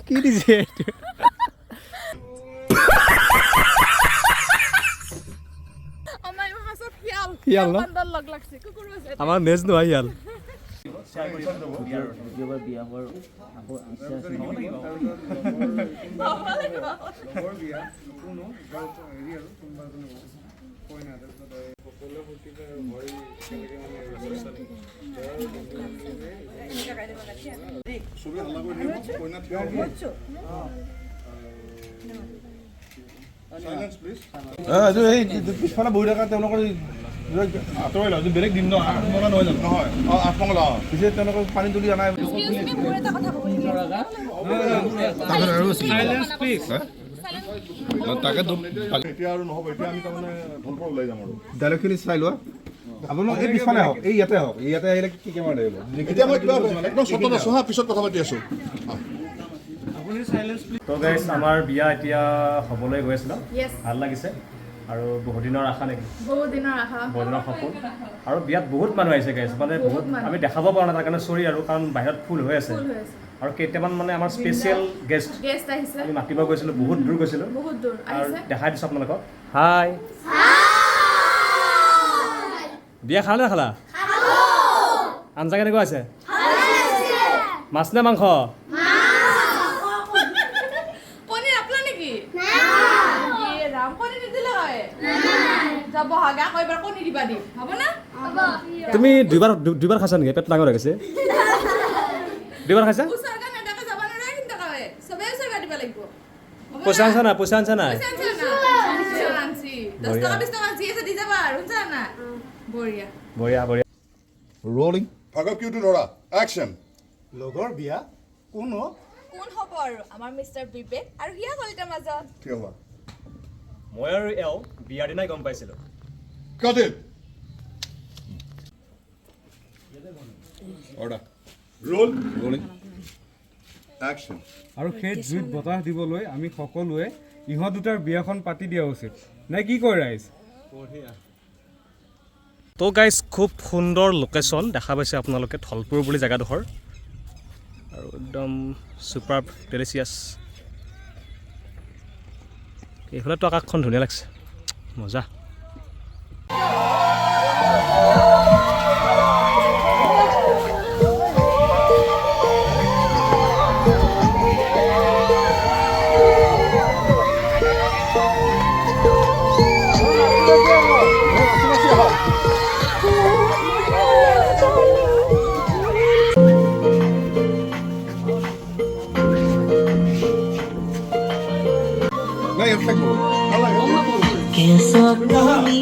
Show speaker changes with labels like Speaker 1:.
Speaker 1: কি দিছে এইটো?
Speaker 2: আমাৰ ইমান চব শিয়াল।
Speaker 1: শিয়াল ন?
Speaker 2: বান্দৰ লগ লাগছে, কুকুৰো আছে।
Speaker 1: আমাৰ নেজ নহয় শিয়াল।
Speaker 3: দ্বিতীয়বাৰ বিয়া হোৱাৰ আকৌ ইচ্ছা আছে নেকি?
Speaker 4: লগৰ বিয়া কোনো হেৰি আৰু কোনোবা এজনে কইনা, তাৰপিছত সকলোৱে ফূৰ্তি পায় আৰু ভয় একেলগে মানে।
Speaker 5: চবেই হাল্লা কৰি থাকিব, কইনা থিয় হ'ব। Silence please.
Speaker 6: এইটো এই পিছফালে বহি থকা তেওঁলোকৰ আঁতৰাই লওঁ, বেলেগ দিন ন 8 মঙলা নহয় জানো?
Speaker 5: নহয়, অঁ, 8 মঙলা, অঁ।
Speaker 6: পিছে তেওঁলোকক পানী তুলি অনাই।
Speaker 2: এক্সকিউজ মি, মোৰ এটা কথা ক'বলগীয়া আছে।
Speaker 6: তাকে।
Speaker 5: এতিয়া আৰু নহ'ব, এতিয়া আমি তাৰমানে ঢলপুৰ ওলাই যাম আৰু।
Speaker 6: ডাইলগখিনি চাই লোৱা। আপোনালোক এই পিছফালে আহক, এই ইয়াতে আহক। এই ইয়াতে আহিলে কি কেমেৰা লাগিব?
Speaker 5: এতিয়া মই কিবা একদম চতত আছোঁ, হা, পিছত কথা পাতি আছোঁ।
Speaker 1: তো গাইজ, আমাৰ বিয়া এতিয়া হ'বলৈ গৈ আছে ন?
Speaker 2: Yes.
Speaker 1: ভাল লাগিছে আৰু বহুদিনৰ আশা নেকি?
Speaker 2: বহুত দিনৰ আশা।
Speaker 1: বহুদিনৰ সপোন। আৰু বিয়াত বহুত মানুহ আহিছে গাইজ, মানে বহুত।
Speaker 2: মানুহ।
Speaker 1: আমি দেখাব পৰা নাই, তাৰ কাৰণে চৰি আৰু, কাৰণ বাহিৰত ফুল হৈ আছে।
Speaker 2: ফুল হৈ আছে।
Speaker 1: আৰু কেইটামান মানে আমাৰ স্পেচিয়েল গেষ্ট
Speaker 2: গেষ্ট আহিছে।
Speaker 1: আমি মাতিব গৈছিলোঁ, বহুত দূৰ গৈছিলোঁ।
Speaker 2: বহুত দূৰ
Speaker 1: আৰু
Speaker 2: আহিছে।
Speaker 1: দেখাই দিছোঁ আপোনালোকক। হাই, বিয়া খালা নে খালা? আঞ্জা কেনেকুৱা আছে? মাছ নে মাংস?
Speaker 2: কণী নাপলা নেকি? ইয়ে ৰাম, কণী নিদিলে হয় যাব হাগা। আকৌ এবাৰ কণী দিবা দিম, হ'ব না?
Speaker 1: তুমি দুইবাৰ দুইবাৰ খাইছা নেকি? পেট ডাঙৰ হৈ গৈছে। দুইবাৰ খাইছা?
Speaker 2: উচৰগা নেদাকে যাব নোৱাৰে কিন্তু, কাৱে চবে উচৰগা দিব লাগিব, হ'ব?
Speaker 1: পইচা
Speaker 2: না?
Speaker 1: আনছা নাই? পইচা আনছা নাই?
Speaker 2: পইচা আনছা না? আনছি। 10 টকা, 20 টকা যি আছে দি যাবা আৰু, শুনছা না? বঢ়িয়া।
Speaker 1: বঢ়িয়া বঢ়িয়া।
Speaker 6: ৰলিং।
Speaker 5: ভাগৱ কিউটো ধৰা, একশ্যন।
Speaker 4: লগৰ বিয়া কোন?
Speaker 2: কোন হ'ব আৰু, আমাৰ মিষ্টাৰ বিবেক আৰু হিয়া কলিতাৰ মাজত।
Speaker 5: থিয় হোৱা।
Speaker 1: মই আৰু এওঁ বিয়াৰ দিনাই গম পাইছিলোঁ।
Speaker 5: Cut it.
Speaker 6: Order.
Speaker 5: Roll.
Speaker 6: Rolling.
Speaker 5: Action.
Speaker 4: আৰু সেই জুইত বতাহ দিবলৈ আমি সকলোৱে ইহঁত দুটাৰ বিয়াখন পাতি দিয়া উচিত নে কি কয় ৰাইজ?
Speaker 1: তো গাইজ, খুব সুন্দৰ লোকেশ্যন দেখা পাইছে আপোনালোকে, ধলপুৰ বুলি জেগাডোখৰ আৰু একদম ছুপাৰ ডেলিচিয়াছ। এইফালেতো আকাশখন ধুনীয়া লাগছে, মজা।
Speaker 5: নাই, ইয়াত থাকিব নালাগে।
Speaker 3: কেঁচা কলি।